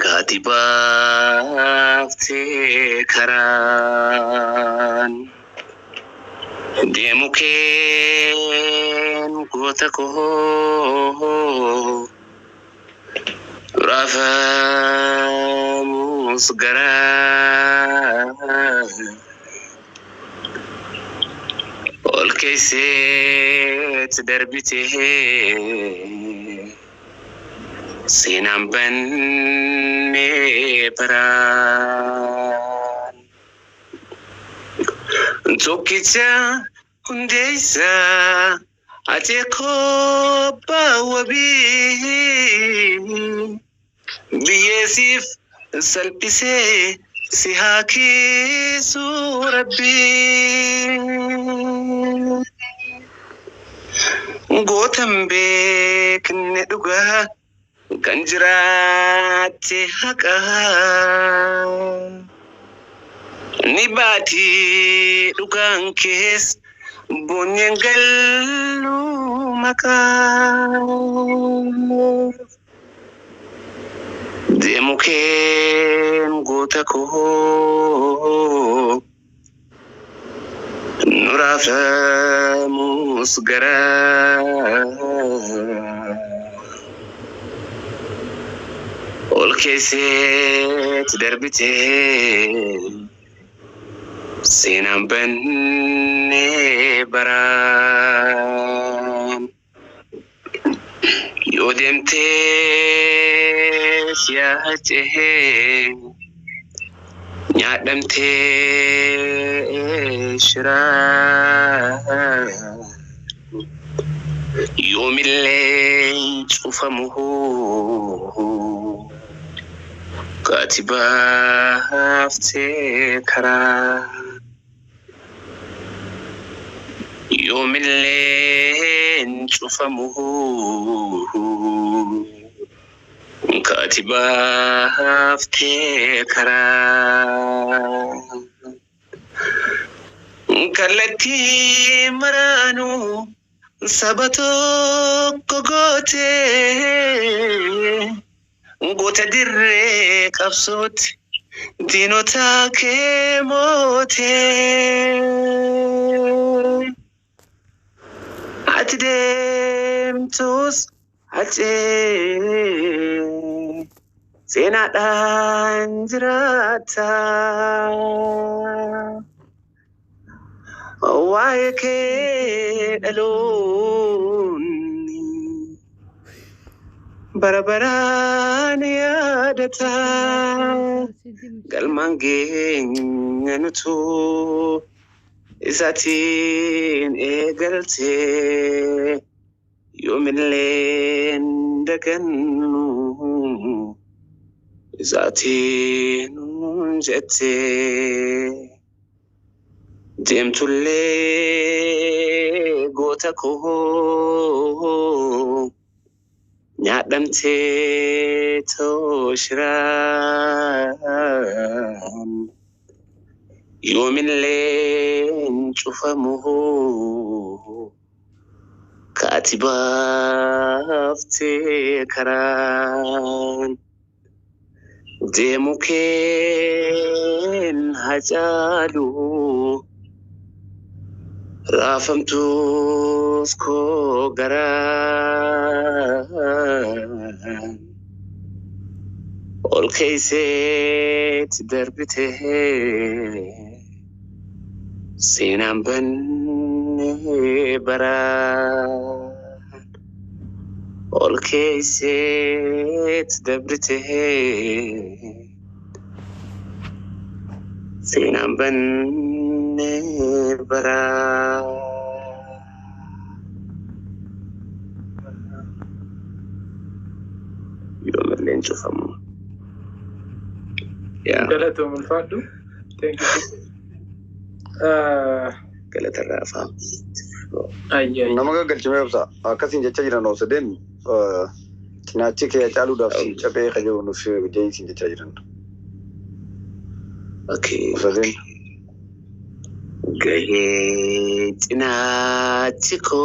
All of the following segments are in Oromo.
Kaati baaftee karaan. Deemu keen goota koo, raafamus garaa ol keesseet darbitee, seenaan bannee baraan. Tokkicha hundeessa ati kobbaa wabii, biyyeesiif salphisee si haa kiisu Rabbii. Gootan beekne dhugaa kan jiraatte haqa. Ni baati dhugaan kees, boonyeen gallu maqaa. Deemu keen goota koo, nu raafamus garaa ol keesseet darbitee, seenaan bannee baraan. Yoo deemtee siyaachee nyaadhamtee shiraa, yoomillee cufamu kaati baaftee karaa. Yoomillee cufamu kaati baaftee karaa. Kallattii maraanuu saba tokko gootee, goota dirree qabsootti diinota kee mootee. Ati deemtus hacee seenaadhaan jiraata. Waa'ee kee dhaloonni bara baraan yaadata. Galmaan geenya nutu isaatiin eegaltee, yoomillee dagannu isaatiin jettee. Deemtullee goota koo, nyaadhamtee tooshiraan, yoomillee cufamu kaati baaftee karaan. Deemu keen Hacaalu, raafamtus koo garaan ol keeyseet darbite, seenaan bannee baraan. Ol keeyseet dabrite, seenaan bannee baraan. Yoomillee hin cufamu. Yaa. Galatoom, ulfaadhu. Thank you. Galatarraa afaa. Ayya. Nama gaggalchimee obsa akkasiin jecha jiran obsa deemi, cinaachi kee caaluudhaaf si cabee ka jiru nuuf jeesiin jechaa jiran. Okay. Obsa deemi. Gahee cinaachi koo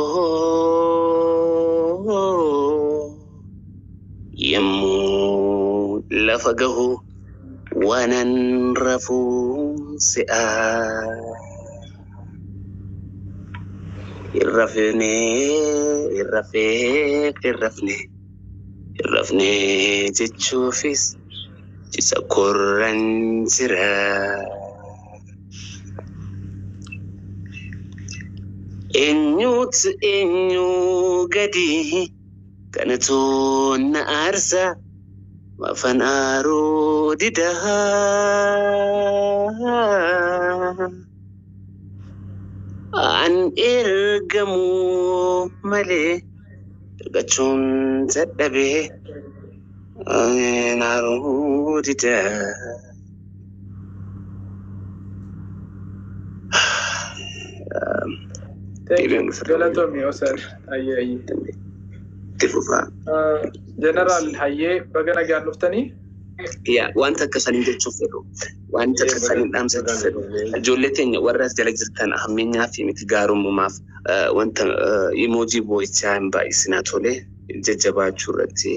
yommuu Lafa gahu waanan rafuu se'a. Hin rafne, hin rafee, hin rafne, hin rafne jechuufis isa korran jira. Eenyuutu eenyu gadi kanatu na aarsa maafan aaruu dida. An ergamuu malee ergachuun dadhabee aaruu dida. Thank you. Galatoomi Osaan. Hayyee hayyee. Itti fufaa. Jeneraal, hayyee, baga nagaan dhuftanii. Yaa, wanta akka saniin jechuuf fedhu, wanta akka saniin dhaamsachuu fedhu, ijoollee teenya warra as jala jirtan, hammeenyaa fi miti, gaarummaaf wanta emoojii boo'ichaa hin baay'isinaa. Tole, jajjabaachuu irratti,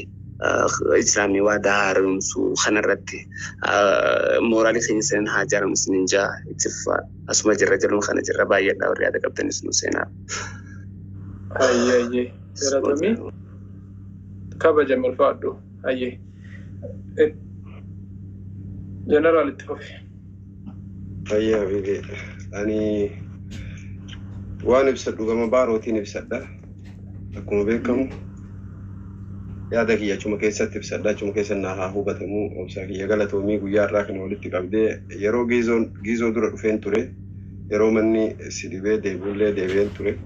islaamii waadaa haaromsuu kanarratti mooraalii keenya saniin haa ijaaramu isiniin jaa. Itti fufaa, asuma jirra, jaluma kana jirra, baay'eedha. Warri yaada qabdanis nu seenaa. Hayyee hayyee. Galatoomi. Kabajame, ulfaadhu. Hayyee. Jeneraal, itti fufi. Fayyaa Habiibee. Ani waan ibsadhu gama baarootiin ibsadha. Akkuma beekamu yaada kiyya achuma keessatti ibsadha. Achuma keessa naa haa hubatamu. Obsaa kiyya, galatoomii guyyaa irraa kana walitti qabdee. Yeroo giizoon giizoo dura dhufeen ture. Yeroo manni si dhibee deebi'ullee deebi'een ture.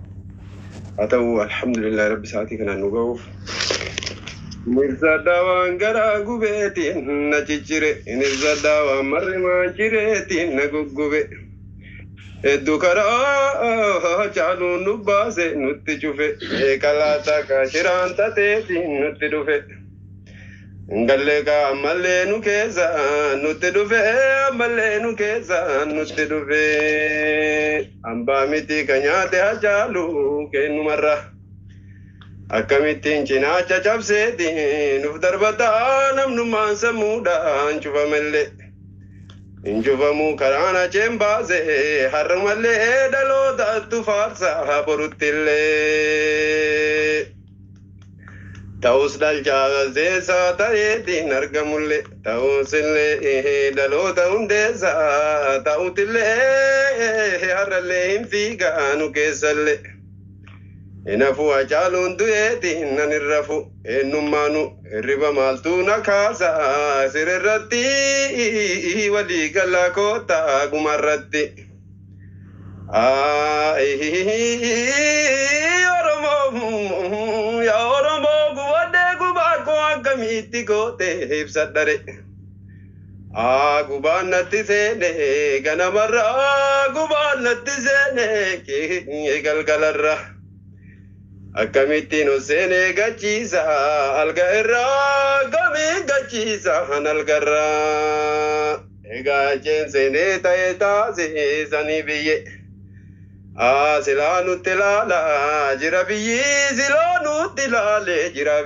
Haa ta'u, alhamdulillah, rabbi sa'aatii kanaan nu ga'uuf. Ibsadha waan garaa gubeetiin na ciccire. Ibsadha waan marrimaan cireetiin na guggube. Hedduu karaa caaluun nu baase nutti cufe. Beekalaa kaashiraan tateetiin nutti dhufe. Gallee kaa ammallee nu keessa nutti dhufe, ammallee nu keessa nutti dhufe. Hambaa miti ka nyaate Hacaalu kennumarra. Akkamittiin cinaacha cabseeti nuuf darbataa namnummaan sammuudhaan cufamallee. Hin cufamuu karaan acheen baase, har'umallee dhalootatu faarsa boruttillee. Ta'us dhalchaa seessaa ta'eetiin argamullee, ta'us illee dhaloota hundeessaa ta'utillee, har'allee hin fiigaa nu keessallee. Hinafuu Hacaaluun du'eetiin nan hin rafu, eenyummaanu hirriba maaltu na kaasa, sirrirratti walii galaa koota gumarratti. Oromoo, yaa Oromoo, gubadhee gubaa koo akkamitti goote ibsadhare. Gubaan natti seene ganamarraa, gubaan natti seene galgalarra. Akkamittiin ol seenee gachiisa alga irraa, gamii gachiisa algarraa. Egaa acheen seenee ta'ee taasisanii biyye. Silaa nutti ilaalaa jira biyyi, silaa nutti ilaalee jira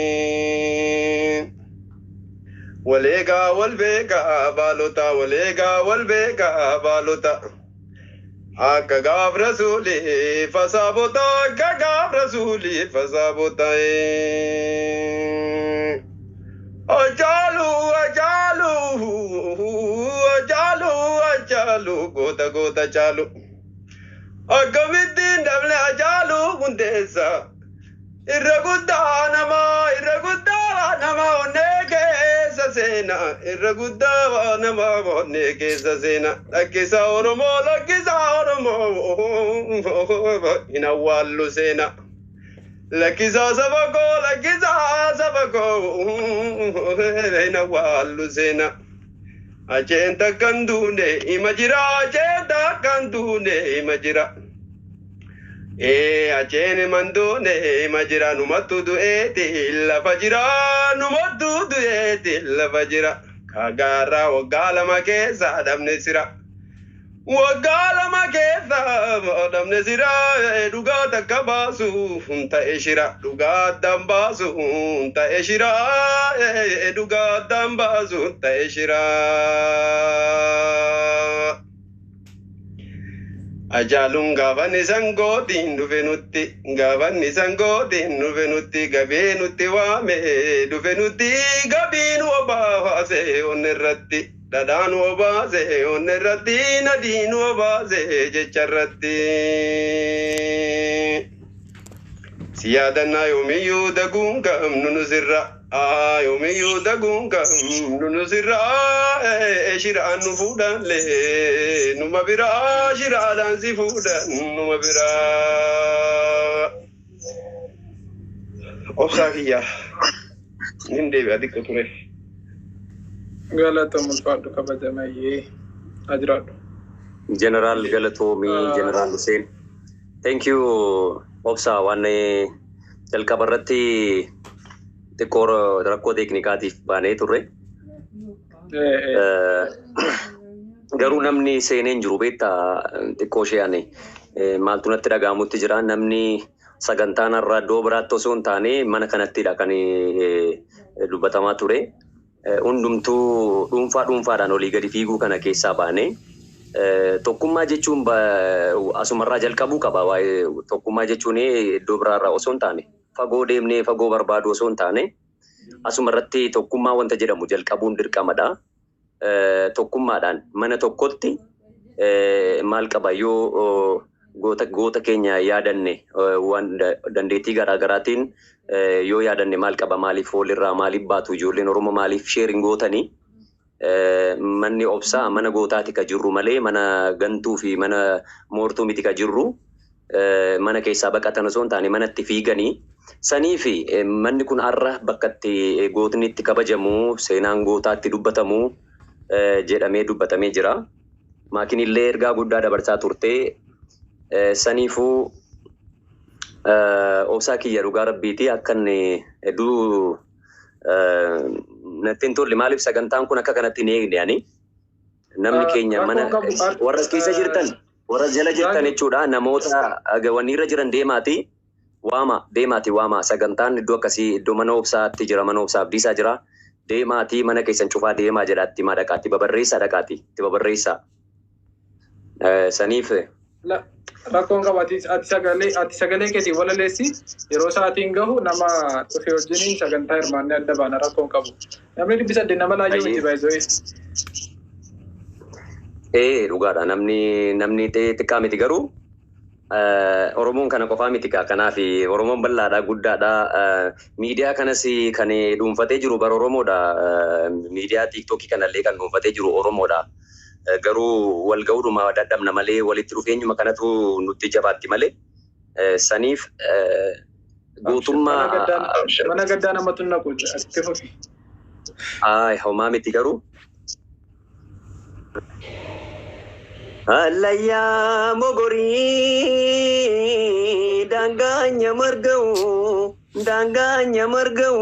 biyyi. Waleegaa wal beekaa baalota, waleegaa wal beekaa baalota. Akka gaaf rasuulii fasaabota, akka gaaf rasuulii fasaabota. Hacaalu, Hacaalu, Hacaalu, Hacaalu, goota goota caalu. Akkamittiin dhabne Hacaalu hundeessa. Irra guddaa namaa, irra guddaa namaa onnee keessa seena. Irra guddaa namaa onnee keessa seena. Lakkisa Oromoo, lakkisa Oromoo, hin awwaallu seena. Lakkisa saba koo, lakkisa saba koo, hin awwaallu seena. Acheen takkan duune ima jira, acheen takkan duune ima jira. Ee, acheen manduune ima jira, numattu du'eeti lafa jira, numattu du'eeti lafa jira. Kagaarraa waggaa 2 keessa dhabne sira. Waggaa 2 keessa dhabne sira dhugaa takka baasu ta'e shira dhugaa addaan baasu ta'e shira dhugaa addaan baasu ta'e shira. Ajaaluun gaafanni sangootiin dhufe nutti gaafanni sangootiin dhufe nutti gabee nutti waame dhufe nutti gabiin obaase onni irratti dhadhaan obaase onni irratti nadiin obaase jecha irratti. Si yaadannaa yoomiyyuu daguun qabnu nu sirra yoomiyyuu daguun qabnu nu sirra shiraan nu fuudhanlee numa biraa shiraadhaan si fuudhan numa biraa. Obsaa kiyyaa nin deebi'a xiqqoo ture. Galatoom ulfaadhu kabajamayyee ajiraadhu. General Galatoomii, General Hussein. Thank you, Obsa. Waan jalqaba irratti xiqqoo rakkoo teeknikaatiif baanee turre. Garuu namni seenee hin jiru beektaa xiqqoo ishee ani maaltu natti dhaga'amutti jira. Namni sagantaan har'a iddoo biraatti osoo hin taane mana kanattidha kan dubbatamaa ture. Hundumtuu dhuunfaa dhuunfaadhaan olii gadi fiiguu kana keessaa baanee tokkummaa jechuun asumarraa jalqabuu qaba. Waa'ee tokkummaa jechuun iddoo biraarraa osoo hin taane fagoo deemnee fagoo barbaadu osoo hin taane asumarratti tokkummaa wanta jedhamu jalqabuun dirqamadha. Tokkummaadhaan mana tokkotti maal qaba yoo goota keenya yaadanne waan dandeettii garaa garaatiin yoo yaadanne maal qaba maaliif walirraa maaliif baatu ijoolleen Oromoo maaliif sheerin gootanii manni obsaa mana gootaati ka jirru malee mana gantuu fi mana moortuu miti ka jirru mana keessaa baqatan osoo hin taane manatti fiiganii sanii fi manni kun har'a bakka itti gootni itti kabajamu seenaan gootaatti dubbatamu jedhamee dubbatamee jira. Maakin illee ergaa guddaa dabarsaa turte saniifuu obsaa kiyya dhugaa rabbiiti akka inni hedduu natti hin tolle maaliif sagantaan kun akka kanatti hin eegne ani namni keenya mana warra keessa jirtan warra jala jirtan jechuudha namoota wanni irra jiran deemaati waama deemaati waama sagantaan iddoo akkasii iddoo mana obsaatti jira mana obsaa Abdiisaa jira deemaati mana keessan cufaa deemaa jedhaatti maa dhaqaatti babarreessaa dhaqaatti itti babarreessaa saniif. Rakkoon qaba ati sagalee keetii walaleessi yeroo sa'aatiin gahu nama dhufe wajjiniin sagantaa hirmaannee adda baana rakkoon qabu. Namni 800 nama laayyoo miti baay'ee. Dhugaadha namni xiqqaa miti garuu Oromoon kana qofaa miti kanaaf Oromoon bal'aadha guddaadha miidiyaa kanas kan dhuunfatee jiru bara Oromoodha miidiyaa tiiktookii kanallee kan dhuunfatee jiru Oromoodha. Garuu wal ga'uudhuma dadhabna malee walitti dhufeenyuma kanatu nutti jabaatti malee saniif gootummaa mana gaddaa namatu naqu itti fufi. Ay homaa miti garuu. Allayyaa mogorii daangaanya marga'u daangaanya marga'u.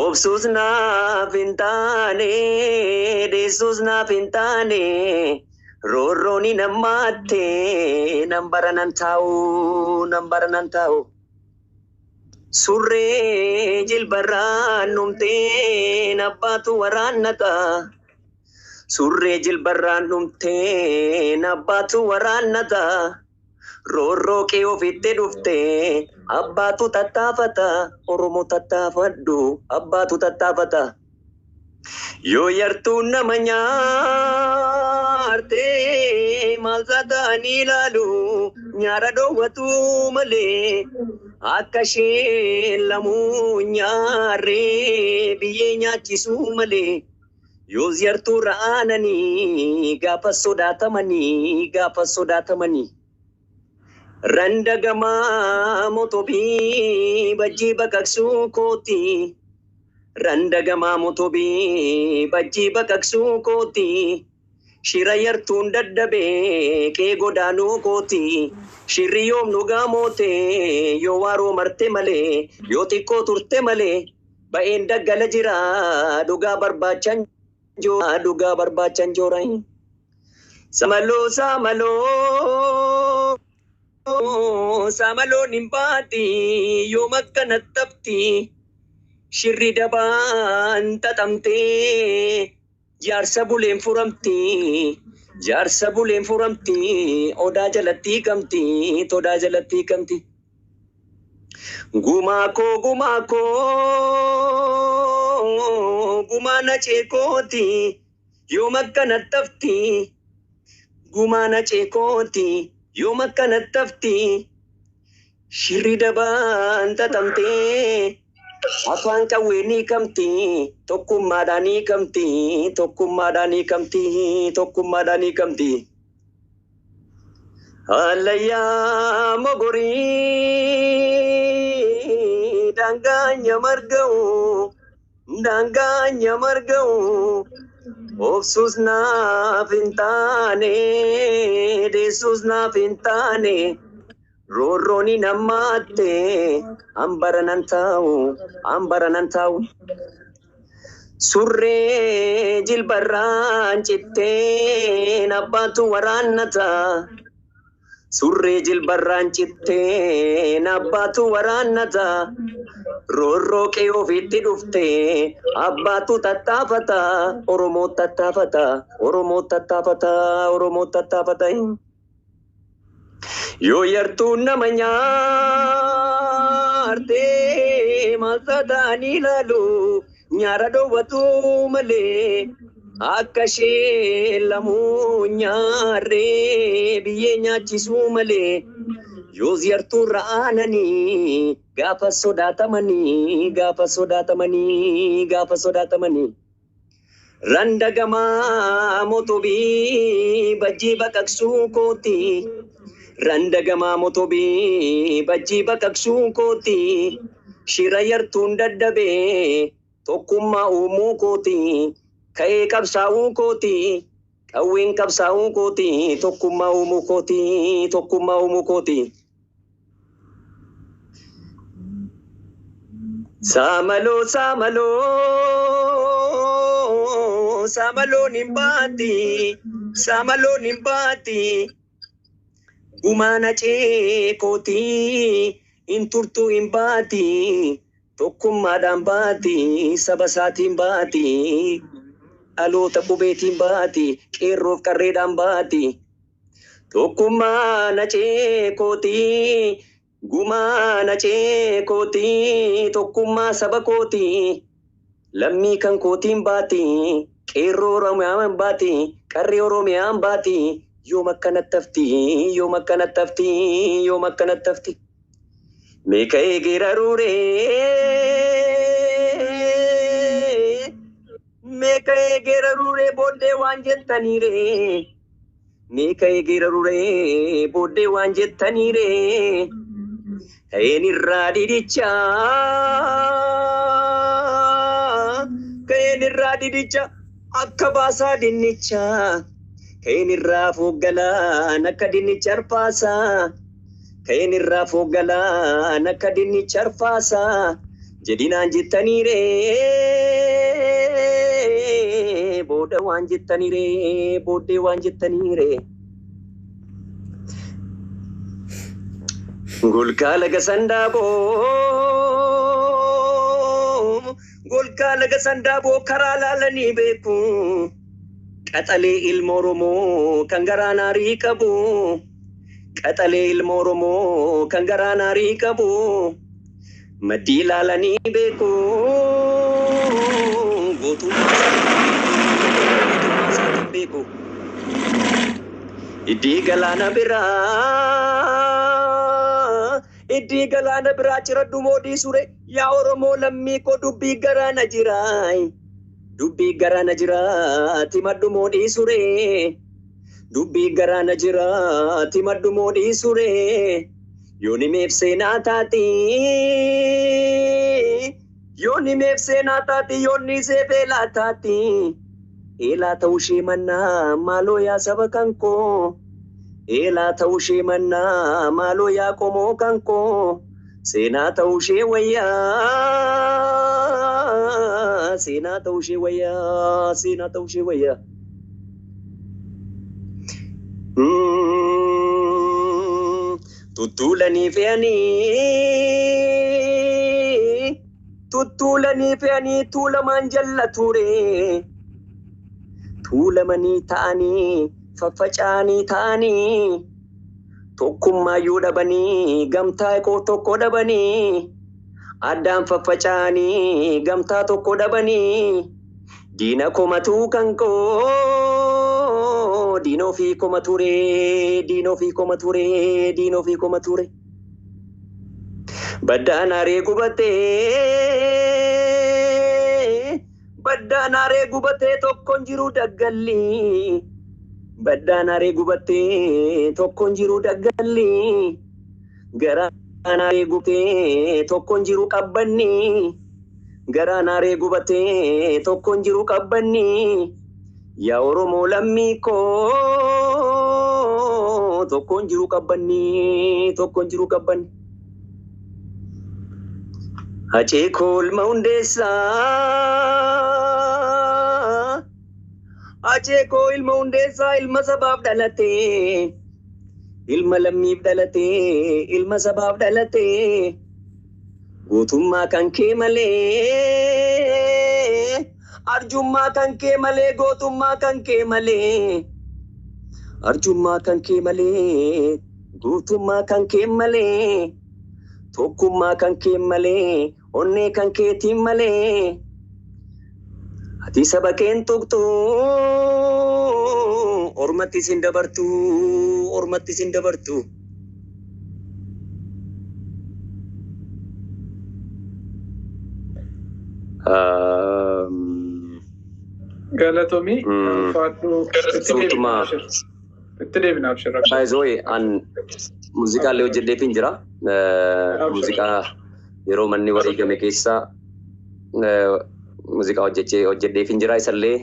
Obsuus naaf hin taane deessuus naaf hin taane roorrooni nammaatte nan bara nan taa'u nan bara nan taa'u. Surree jilbarraan dhumteen abbaatu waraannata. Surree jilbarraan dhumteen abbaatu waraannata. Roorroo kee ofitti dhufte abbaatu tattaafata Oromoo tattaafadhu abbaatu tattaafata. Yoo yartuun nama nyaarte maal ta'anii ilaalu nyaara dhoowwatu malee akka isheen lamuu nyaarree biyyee nyaachisuu malee. Yoo yartuu ra'aananii gaafa sodaatamanii gaafa sodaatamanii. Randa gamaa motobii bajjii baqaqsuu kooti. Randa gamaa motobii bajjii baqaqsuu kooti. Shira yartuun daddabee kee godaanuu kooti. Shirri yoom nu gaamoote yoo waaroo marte malee yoo xiqqoo turte malee ba'een daggala jira dhugaa barbaachan joora dhugaa barbaachan joora. Samaloo samaloo samaloon hin baati yoom akkana taphti shirri dabaan xaxamtee jaarsa buleen furamti jaarsa buleen furamti odaa jalatti hiikamti odaa jalatti hiikamti. Gumaa koo gumaa koo gumaa na ceekooti yoom akkana tafti gumaa na ceekooti yoom akkana tafti shirri dabaan xaxamtee afaan qawwee ni hiikamti tokkummaadhaan hiikamti tokkummaadhaan hiikamti tokkummaadhaan hiikamti. Hallayyaa mogorii daangaanya marga'u daangaanya marga'u obsuus naaf hin taane deessuus naaf hin taane roorroon hin hammaatte hambara nan taa'u hambara nan taa'u. Surree jilbarraan citteen abbaatu waraannata. Surree jilbarraan citteen abbaatu waraannata. Roorroo qe'ee ofiitti dhufte abbaatu tattaafata. Oromoo tattaafata. Oromoo tattaafata. Oromoo tattaafata. Yoo yartuun nama nyaarte maal ta'anii ilaalu nyaara dhoowwatu malee akka ishee lamuu nyaarree biyyee nyaachisuu malee yoos yartuun ra'aananii gaafa sodaatamanii gaafa sodaatamanii gaafa sodaatamanii. Randa gamaa motobii bajjii baqaqsuu kooti. Randa gamaa motobii bajjii baqaqsuu kooti. Shira yartuun daddabee tokkummaa uumuu kooti. Ka'ee qabsaa'uu kooti. Qawween qabsaa'uu kooti. Tokkummaa uumuu kooti. Tokkummaa uumuu kooti. Saamaloo saamaloo saamaloon hin baati saamaloon hin baati gumaana ceekooti hin turtuu hin baati tokkummaadhaan baati saba isaatiin baati dhaloota qubeetiin baati qeerroof qarreedhaan baati tokkummaa na ceekooti gumaa na ceekooti tokkummaa saba kooti lammii kan kootiin baati qeerroo oromiyaan baati qarree oromiyaan baati yoom akkanatti hafti yoom akkanatti hafti yoom akkanatti hafti meeqa eegeera ruuree meeqa eegeera ruuree booddee waan jettaniiree meeqa eegeera ruuree booddee waan jettaniiree ka'een irraa didicha ka'een irraa didicha akka baasaa dinnicha ka'een irraa fooggalaan akka dinnicha arfaasaa ka'een irraa fooggalaan akka dinnicha arfaasaa jedhinaan jettaniiree booda waan jettaniiree booddee waan jettaniiree. Golkaa laga sandaaboo golkaa laga sandaaboo karaa laalanii beeku qaxalee ilma Oromoo kan garaa naarii qabu qaxalee ilma Oromoo kan garaa naarii qabu maddii laalanii beeku gootummaa isaatiin beeku iddii galaana biraa iddii galaana biraa ciradhu moodii sure yaa Oromoo lammii koo dubbii garaana jiraay dubbii garaana jira timadhu moodii sure dubbii garaana jira timadhu moodii sure yooni meef seenaa taati yooni meef seenaa taati yoonni seef eelaa taati eelaa ta'uu ishee mannaa maaloo yaa saba kan koo eelaa ta'uu ishee mannaa maaloo yaa qomoo kan koo seenaa ta'uu ishee wayyaa seenaa ta'uu ishee wayyaa seenaa ta'uu ishee wayyaa. Tuttuulanii fe'anii tuttuulanii fe'anii tuulamaan jalla ture. Tuulamanii ta'anii faffaca'anii ta'anii tokkummaayyuu dhabanii gamtaa tokko dhabanii addaan faffaca'anii gamtaa tokko dhabanii diina komatuu kan koo diina ofii koma ture diina ofii koma ture diina ofii koma ture. Baddaan haree gubatee baddaan haree gubatee tokkoon jiru daggalli. Baddaan haree gubatee tokkoon jiru daggalli. Garaan haree gubatee tokkoon jiru qabbanni. Garaan haree gubatee tokkoon jiru qabbanni. Yaa Oromoo lammii koo tokkoon jiru qabbanni tokkoon jiru qabbanni. Hacee koo ilma hundeessaa. Hacee koo ilma hundeessaa ilma sabaaf dhalatee. Ilma lammiif dhalatee ilma sabaaf dhalatee. Gootummaa kan kee malee. Arjummaa kan kee malee gootummaa kan kee malee. Arjummaa kan kee malee gootummaa kan kee malee. Tokkummaa kan kee malee onnee kan keetiin malee. Ati saba keen tuqxu ormatti isin dabartu ormatti isin dabartu. Galatoomii ulfaadhu Suutuma. itti deebina abshir. Baay'ee an muuziqaa illee hojjedheefin jira. Muuziqaa yeroo manni wareegame keessa muuziqaa hojjedheefin jira isallee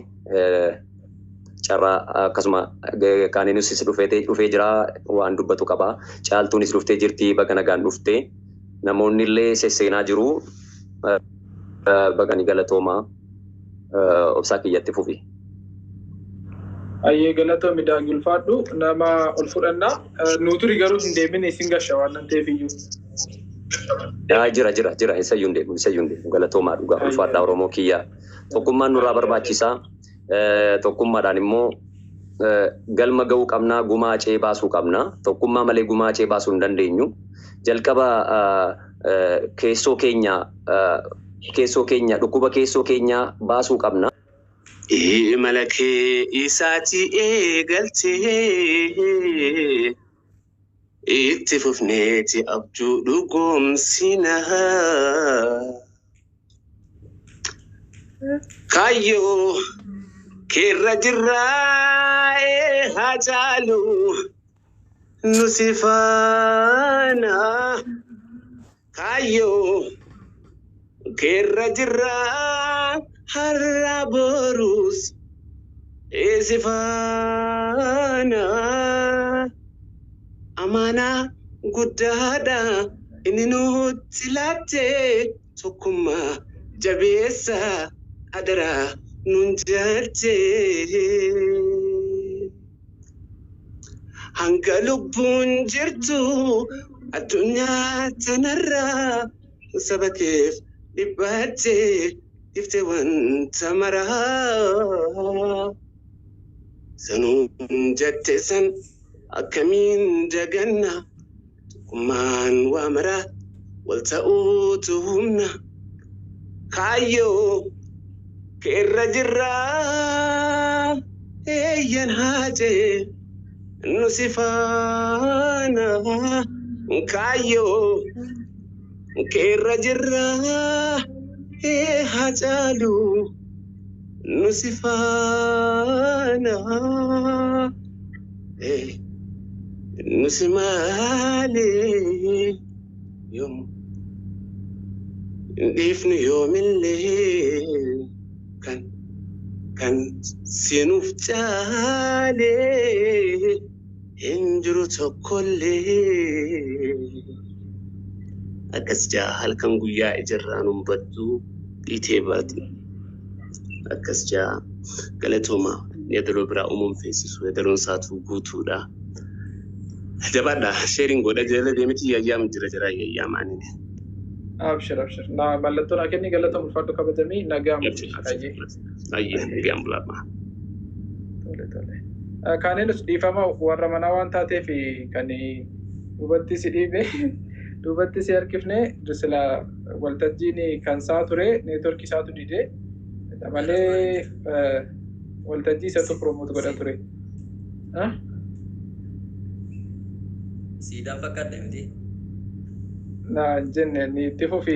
carraa akkasuma kaaniinus dhufee jira waan dubbatu qaba. Caaltuunis dhuftee jirti baga nagaan dhuftee namoonni illee sesseenaa jiru bagani galatoomaa obsaa kiyyatti fufi. Ayyee galatoomi daangii ulfaadhu nama ol fudhannaa. Nuuturi garuu hin deemin isin gasha waan nan ta'eef iyyuu. Jira jira jira isayyuu hin deemu isayyuu hin deemu galatoomaa dhugaa ulfaadhaa Oromoo kiyyaa. Tokkummaan nurraa barbaachisaa. Tokkummaadhaan immoo galma ga'uu qabnaa gumaa cee baasuu qabnaa. Tokkummaa malee gumaa cee baasuu hin dandeenyu. Jalqaba keessoo keenya keessoo keenya dhukkuba keessoo keenyaa baasuu qabna. Imala kee isaati eegaltee itti fufneeti abjuu dhugoomsina. Kaayyoo keerra jirraa haa caalu nu si faana. Kaayyoo keerra jirraa har'a borus si faana. Amaanaa guddaadha inni nutti laatte tokkummaa jabeessa adaraa nun jette. Hanga lubbuun jirtu addunyaa tanarraa saba keef dhibbattee ifte wanta maraa. Sanuun jette san akkamiin daganna tokkummaan waa maraa wal ta'uutu humna. Kaayyoo keerra jirraa eeyyan haajee nu si faana. Kaayyoo keerra jirraa haa caalu nu si faana. Nu si maalee yoom dhiifnu yoomillee kan kan sinuuf caalee hin jiru tokkollee. Akkas jaa halkan guyyaa ijarraan hubattu dhiitee baatu. Akkas jaa galatooma yeedaloo biraa uumuun feesisu yeedaloon isaatu guutuudha. Jabaadha sharing godha jala deemiti yayyaam jira jira yayyaam ani. Abshir abshir. Na mallattoo naa kenni galata ulfaadhu kabajamii nagaan buli. Ayyee. Ayyee nagaan bulaa. Tole tole. Kaaneenus dhiifama warra manaa waan taateef kan duubatti si dhiibe duubatti si harkifne sila waltajjiin kan isaa ture neetworkii isaatu dide malee waltajjii isatu promoot godha ture. Siidaan fakkaadha miti. Na jenne ni itti fufi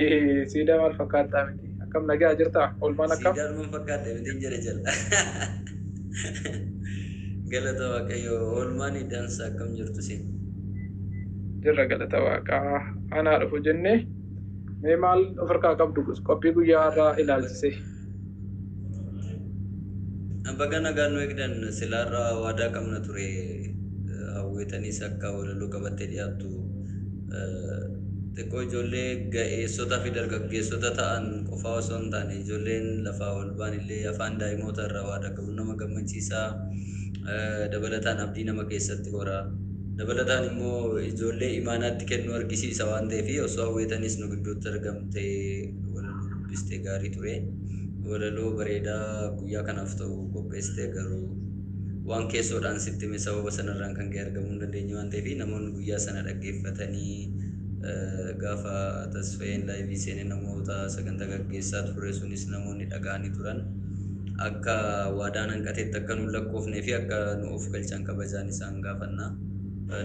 siidaa maal fakkaattaa miti. Akkam nagaa jirtaa? Oolmaan akkam? Siidaan maal fakkaadha miti hin jedhe jala. Galata Waaqayyo oolmaan dansa akkam jirtu siin. Jirra galata Waaqaa. Anaa dhufu jenne mee maal of harkaa qabdu qophii guyyaa irraa ilaalchise. Baga nagaan nu eegdan silaarraa waadaa qabna ture hawweetaniis akka walaloo qabattee dhiyaattu xiqqoo ijoollee ga'eessotaa fi dargaggeessota ta'an qofaa osoo hin taane ijoolleen lafaa ol ba'an illee afaan daa'imoota irraa waa dhagahuun nama gammachiisaa dabalataan abdii nama keessatti hora. Dabalataan immoo ijoollee imaanaatti kennuu argisiisa waan ta'eef osoo hawweetanis nu gidduutti argamtee walaloo dubbistee gaarii ture. Walaloo bareedaa guyyaa kanaaf ta'u qopheessite garuu waan keessoodhaan sitti hime sababa sanarraan kan ka'e argamuu hin dandeenye waan ta'eef namoonni guyyaa sana dhaggeeffatanii gaafa Tasfayeen laayivii seenee namoota sagantaa gaggeessaa ture sunis namoonni dhaga'anii turan akka waadaan hanqateetti akka nu lakkoofnee fi akka nu of galchan kabajaan isaan gaafanna.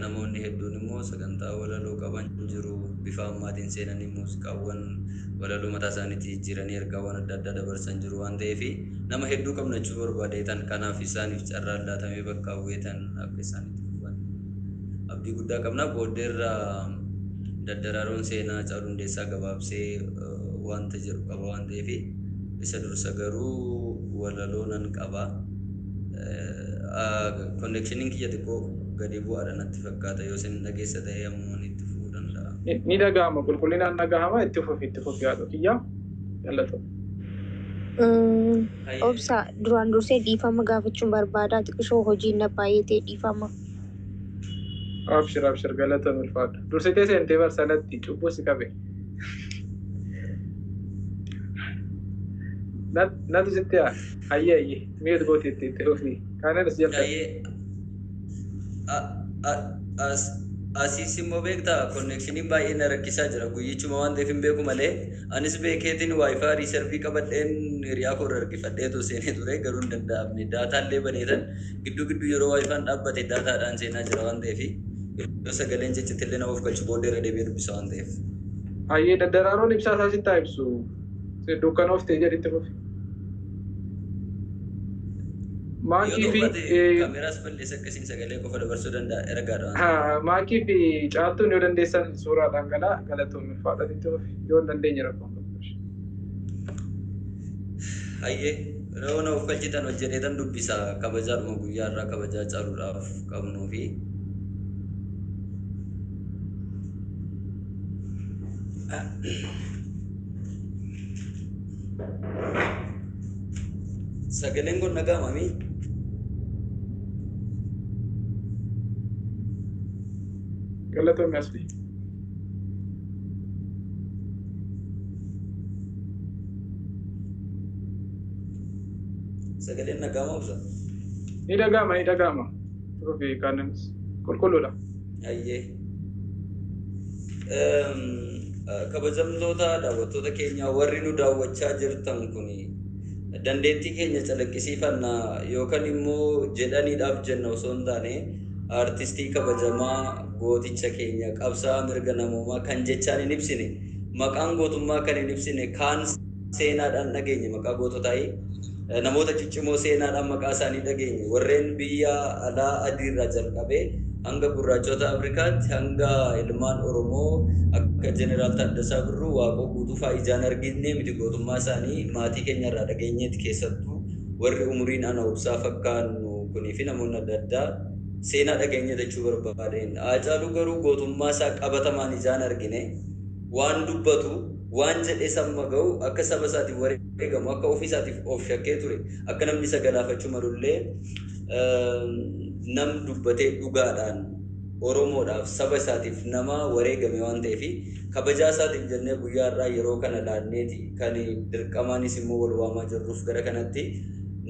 Namoonni hedduun immoo sagantaa walaloo qaban jiru bifa ammaatiin seenanii muuziqaawwan walaloo mataa isaaniitti jijjiiranii ergaawwan adda addaa dabarsan jiru waan ta'eef nama hedduu qabna jechuu barbaadeetan kanaaf isaaniif carraan laatamee bakka hawweetan akka isaanitti fufan abdii guddaa qabna. Booddeerra daddaraaroon seenaa Haacaaluu Hundeessaa gabaabsee wanta jedhu qaba waan ta'eef isa dursa garuu walaloo nan qaba. Konneekshiniin kiyya xiqqoo gadi bu'aadha natti fakkaata yoo isin dhageessa ta'e ammoo itti fufuu danda'a. Ni dhaga'ama qulqullinaan dhaga'ama itti fufi haadha kiyya galatoom. Obsa duraan dursee dhiifama gaafachuun barbaada. Xiqqishoo hojiin na baay'atee dhiifama. Abshir abshir galatoom ulfaadhu. Dursitee seentee barsanatti cubbuu si qabe. Natu sitti haa ayyee ayyee mi'a gooteetti itti fufi. Kaaneenis jalqabe. Ayyee asiis immoo beektaa konneekshinii baay'ee na rakkisaa jira guyyichuma waan ta'eef hin beeku malee anis beekeetiin waayifaa riisarvii qabadheen hiriyaa koo irra harkifadheetu seenee ture garuu hin danda'amne daataallee baneetan gidduu gidduu yeroo waayifaan dhaabbate daataadhaan seenaa jira waan ta'eef yoo sagaleen jechittillee nama of galchu booddee irra deebi'ee dubbisa waan ta'eef. Ayyee daddaraaroon ibsaa isaa sitti haa ibsu. Dukkanooftee jedhitti fufi. Maakii fi Kaameraas balleessa akkasiin sagalee qofa dabarsuu danda'a ergaadha. Maakii fi caaltuun yoo dandeessan suuraadhaan galaa galatoon ulfaadhatitti fufi yoo hin dandeenye rakkoon qabu. Hayyee yeroo na of galchitan hojjedheetan dubbisa kabajaadhuma guyyaa irraa kabajaa caaluudhaaf qabnuu fi sagaleen kun dhaga'amami. Galatoomii asli. Sagaleen dhaga'ama obsa. Ni dhaga'ama ni dhaga'ama. Fufi kaaneenis qulqulluudha. Hayyee. Kabajamtoota daawwattoota keenya warri nu daawwachaa jirtan kun dandeettii keenya calaqqisiifanna yookaan immoo jedhaniidhaaf jenna osoo hin taane aartistii kabajamaa gooticha keenya qabsaa'aa mirga namoomaa kan jechaan hin ibsine maqaan gootummaa kan hin ibsine kaan seenaadhaan dhageenye maqaa goototaa'ii namoota ciccimoo seenaadhaan maqaa isaanii dhageenye warreen biyya alaa adiirraa jalqabee hanga gurraachota Afrikaatti hanga ilmaan Oromoo akka Jeneraal Taaddasaa Birruu Waaqoo Guutuu fa'aa ijaan arginee miti gootummaa isaanii maatii keenya irraa dhageenyeeti keessattuu warri umuriin ana obsaa fakkaannu kunii fi namoonni adda addaa seenaa dhageenye jechuu barbaadeen. Haacaaluu garuu gootummaa isaa qabatamaan ijaan argine waan dubbatu waan jedhee samma ga'u akka saba isaatiif wareegamu akka ofii isaatiif of shakkee ture akka namni isa galaafachuu malullee nam dubbatee dhugaadhaan Oromoodhaaf saba isaatiif nama wareegame waan ta'eef kabajaa isaatiif jennee guyyaa irraa yeroo kana laanneeti kan dirqamaanis immoo wal waamaa jirruuf gara kanatti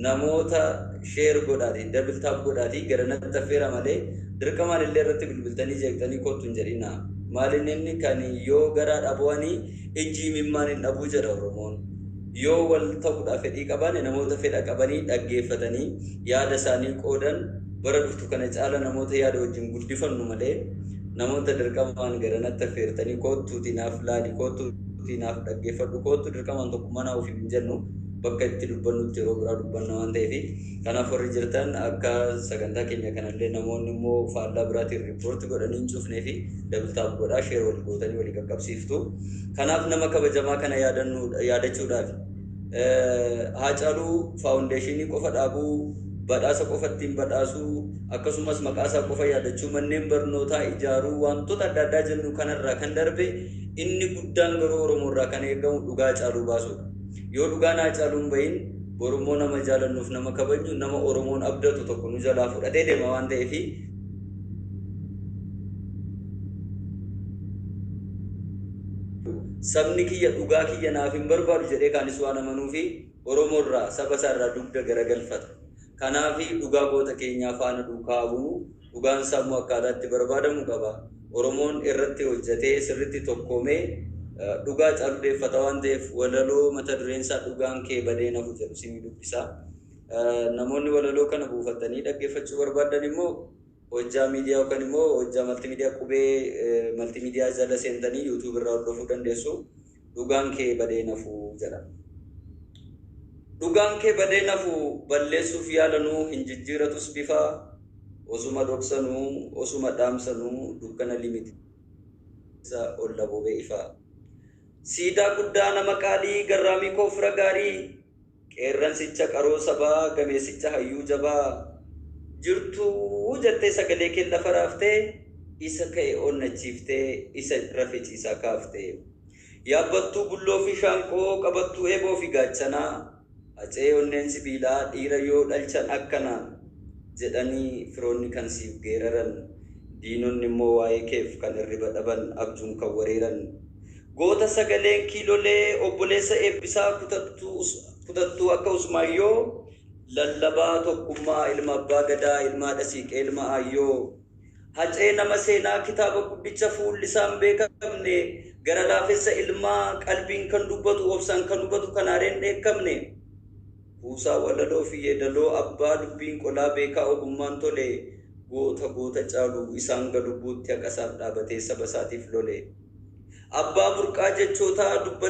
namoota share godhaati double tap godhaati gara natti affeera malee dirqamaan illee irratti bilbiltanii jeeqxanii kottu hin jedhina. Maaliin inni kan yoo garaa dhabu'anii ijji imimmaan hin dhabuu jedha Oromoon. Yoo wal ta'uudhaaf fedhii qabaanne namoota fedha qabanii dhaggeeffatanii yaada isaanii qoodan bara dhuftu kana caala namoota yaada wajjin guddifannu malee namoota dirqamaan gara natti affeertanii kottuuti naaf laali kottuuti naaf dhaggeeffadhu kottu dirqamaan tokkummaa naa ofiif hin jennu bakka itti dubbannutti yeroo biraa dubbanna waan ta'eef kanaaf warri jirtan akka sagantaa keenya kanallee namoonni immoo faallaa biraatiin report godhanii hin cufnee fi double tap godhaa share wal gootanii walii qaqqabsiiftu. Kanaaf nama kabajamaa kana yaadachuudhaaf Haacaaluu Foundation qofa dhaabuu badhaasa qofa ittiin badhaasuu akkasumas maqaa isaa qofa yaadachuu manneen barnootaa ijaaruu wantoota adda addaa jennu kanarraa kan darbe inni guddaan garuu Oromoo irraa kan eegamu dhugaa Haacaaluu baasuudha. Yoo dhugaan Haacaaluu hin bahin borummoo nama jaalannuuf nama kabajnu nama Oromoon abdatu tokko nu jalaa fudhatee deema waan ta'eef sabni kiyya dhugaa kiyya naaf hin barbaadu jedhee kaanis waan amanuufi Oromoo irraa saba isaa irraa dugda garagalfata. Kanaaf dhugaa goota keenyaa faana duukaa bu'u dhugaan sammuu akkaataa itti barbaadamu qaba. Oromoon irratti hojjetee sirriitti tokkoomee dhugaa Haacaaluu deeffata waan ta'eef walaloo mata dureen isaa dhugaan kee badee nafu jedhu isinii dubbisa. Namoonni walaloo kana buufatanii dhaggeeffachuu barbaadan immoo hojjaa miidiyaa yookaan immoo hojjaa maltiimiidiyaa qubee maltiimiidiyaa jala seentanii YouTube irraa hordofuu dandeessu. Dhugaan kee badee nafu jedha. Dhugaan kee badee nafu balleessuuf yaalanuu hin jijjiiratus bifa osuma dhoksanuu osuma dhaamsanuu dukkana limiti ol laboobee ifa. Siidaa guddaa nama qaalii garraamii koo fira gaarii qeerransicha qaroo sabaa gameessicha hayyuu jabaa jirtuu jettee sagalee kee lafa raaftee isa ka'e onnachiiftee isa rafe ciisaa kaaftee. Yaabbattuu bulloo fi shaanqoo qabattuu eeboo fi gaachanaa hacee onneen sibiilaa dhiira yoo dhalchan akkana jedhanii firoonni kan siif geeraran diinonni immoo waa'ee keef kan hirriba dhaban abjuun kan wareeran. Goota sagaleen kiilolee obboleessa eebbisaa kutattuu akka Usmaayyoo lallabaa tokkummaa ilma abbaa gadaa ilma haadha siiqee ilma aayyoo. Hacee nama seenaa kitaaba guddicha fuulli isaan beekamne gara laafessa ilmaa qalbiin kan dubbatu obsaan kan hubatu kan aareen dheekkamne. Kuusaa walaloo fi yeedaloo abbaa dubbiin qolaa beekaa ogummaan tole goota goota caalu isaan galubbuutti haqa isaaf dhaabatee saba isaatiif lole. Abbaa burqaa jechootaa dubbata.